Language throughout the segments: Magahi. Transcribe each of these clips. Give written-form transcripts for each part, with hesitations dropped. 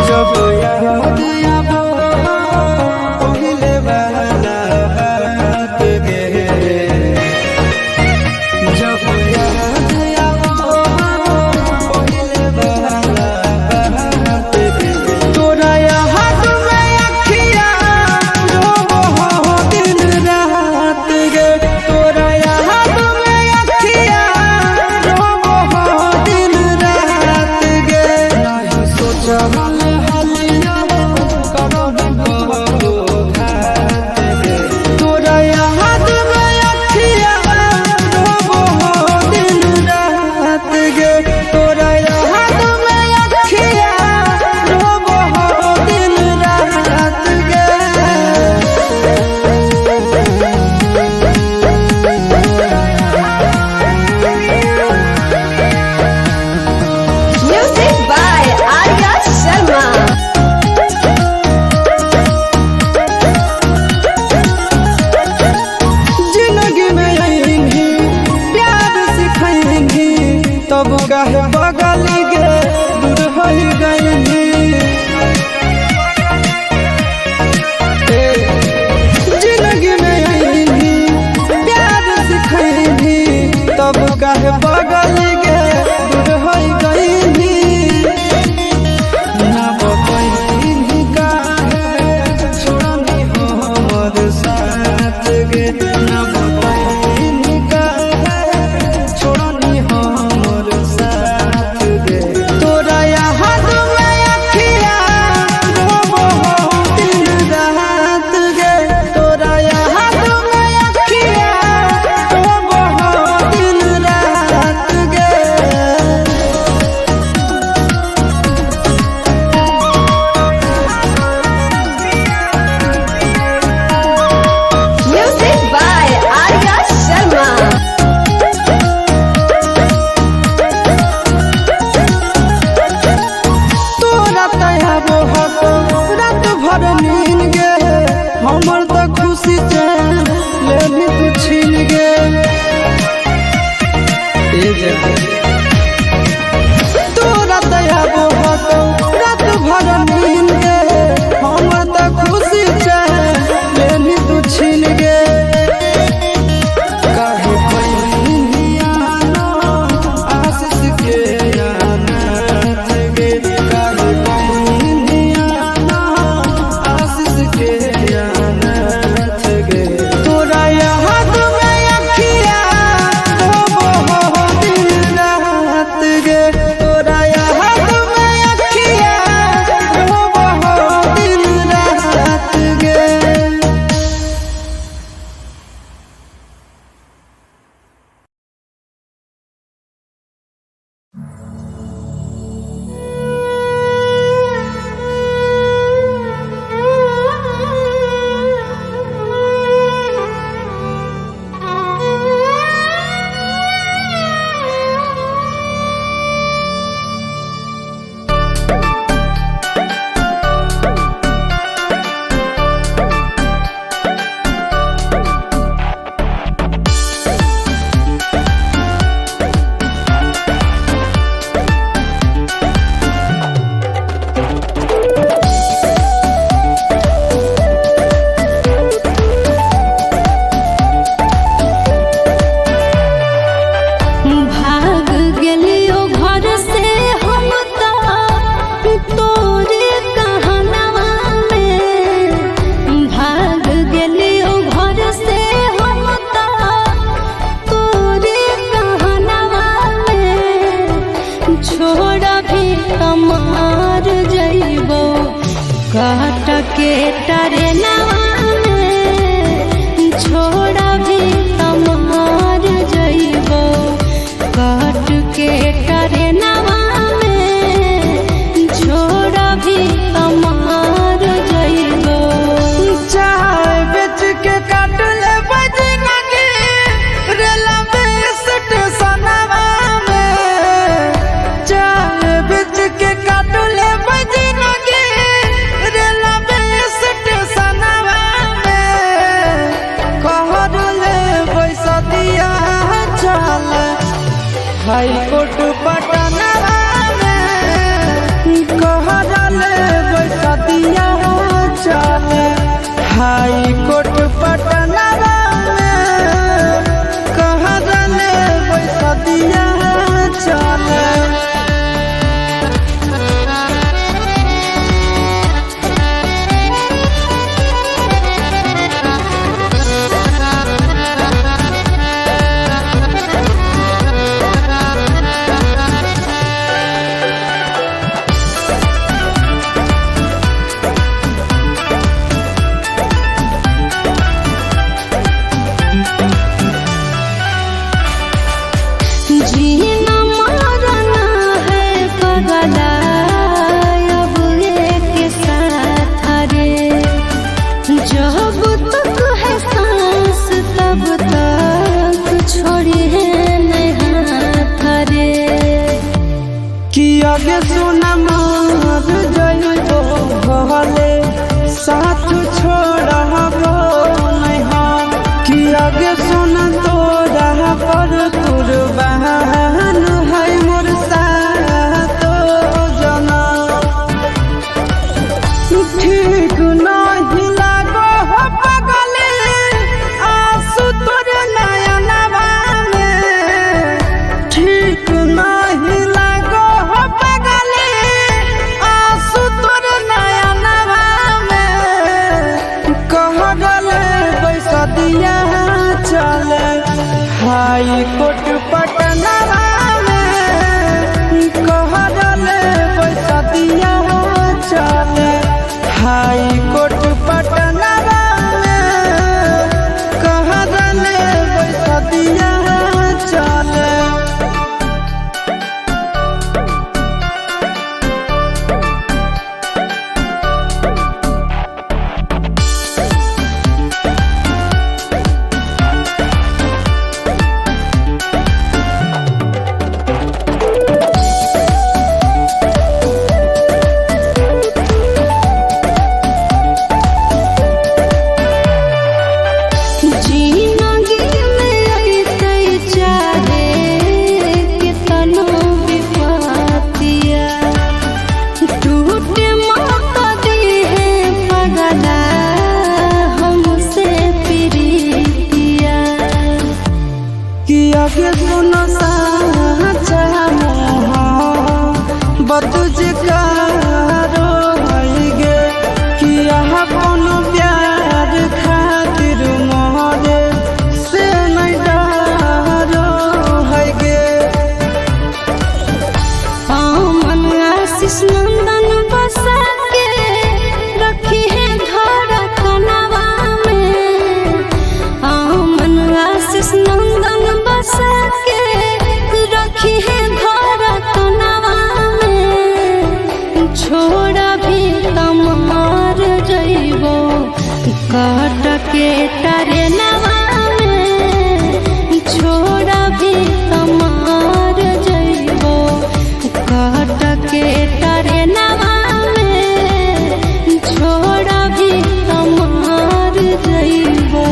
जब याद आबो पहिले वाला बात गे, जब याद आबो पहिले वाला बात गे, तोरा याद में अखिया रोबो हो दिन रात गे, तोरा याद में अखिया रोबो हो दिन रात गे। नहीं सोचल हलिया करो कबो घात गे, तोरा याद में अखिया रोबो हो दिन रात गे, तोरा याद में अखिया रोबो हो दिन रात गे। Music by Arya Sharma. जिंदगी में आएंगी प्यार सिखाएंगी, तब काहे बगल गे दूर हो गएंगी। जिंदगी में आएंगी प्यार सिखाएंगी, तब काहे बगल गे दूर हो गएंगी। ना बतैनी काहे छोड़नी हमर साथ गे, ना बतैनी काहे छोड़नी हमर साथ गे, तोरा याद में अखिया रोबो हो दिन रात गे, तोरा याद में अखिया रोबो हो दिन रात गे। Music by Arya Sharma. तोरा तया बहक रात भर नीन गे, हमर त खुशी चैन लेनी तू छीन गे। तोरा तया बहक रात भर नीन गे, हमर त खुशी चैन लेनी तू छीन गे। काहे बहिनिया ना आशीष के अनाथ गे, काहे बहिनिया ना आशीष के अनाथ गे, तोरा याद में अखिया रोबो हो दिन रात गे, तोरा याद में अखिया रोबो हो दिन रात गे। भाग गेलियो घर से हम तोरे कहनवा में, भाग गेलियो घर से हम तोरे कहनवा में, छोड़ भी कमार जइबो काट के टरेनवा में, छोड़ भी कमार जइबो काट के टरेनवा में, छोड़ भी कमार जइबो। चाय बेच के काट ले बजनगी रेलवे स्टेशनवा में, चाय बेच के काट ले किया गे सोना मार जइबो भले साथ छोड़बो नहीं हम। किया गे सोना तोरा पर कुर्बान है मोर सातो जना। ठीक नहीं लागो हो पगले आंसू तोर नयनवा में। ठीक नहीं लागो हो पगले आंसू तोर नयनवा में। कह गले पैसा दिया चले हाई कोर्ट पटनवा में। कह गले पैसा दिया चले हाई कोर्ट पटनवा में। कह गले पैसा दिया चले। जिनगी में अइतै चाहे केतनो विपतिया, टूटे मत दिहे पगला हमसे प्रीतिया। किया के सुनो साचा बतुज कारो गे। किया कोनो प्यार खातिर मोरे से नहीं डरो है गे। अमन आशीष नंदन बसा के रखी है घर कनवा में। अमन आशीष नंदन बसा के रखी है घर कनवा में। छोड़ा भी तमार जइबो काट के टरेनवा में। छोड़ा भी तमार जइबो काट के टरेनवा में। छोड़ा भी तमार जइबो।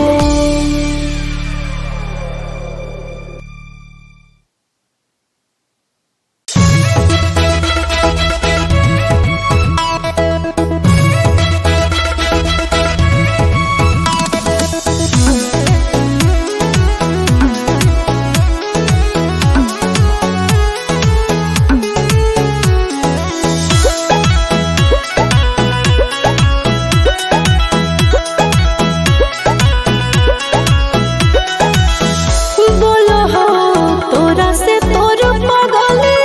बोलो हो तोरा से तोर पगले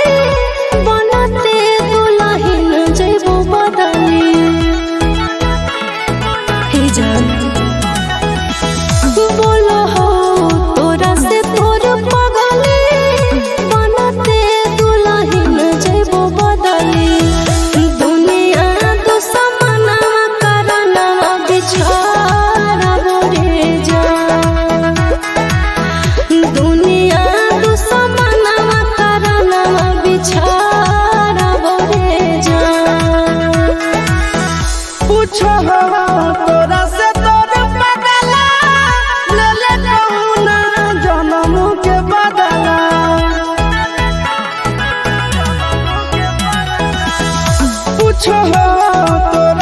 बनते दुलहिन जइबो बदली। हे जान बोलो हो तोरा से तोर पगले बनते दुलहिन जइबो बदली। दुनिया दुश्मना करना बिछाड़बो रे जान। दुनिया दुश्मनवा करनवा बिछाड़बो रे जान। पूछो हो तोरा से तोर पगला ले ले कौना जन्म के बदला। पूछो हो तोरा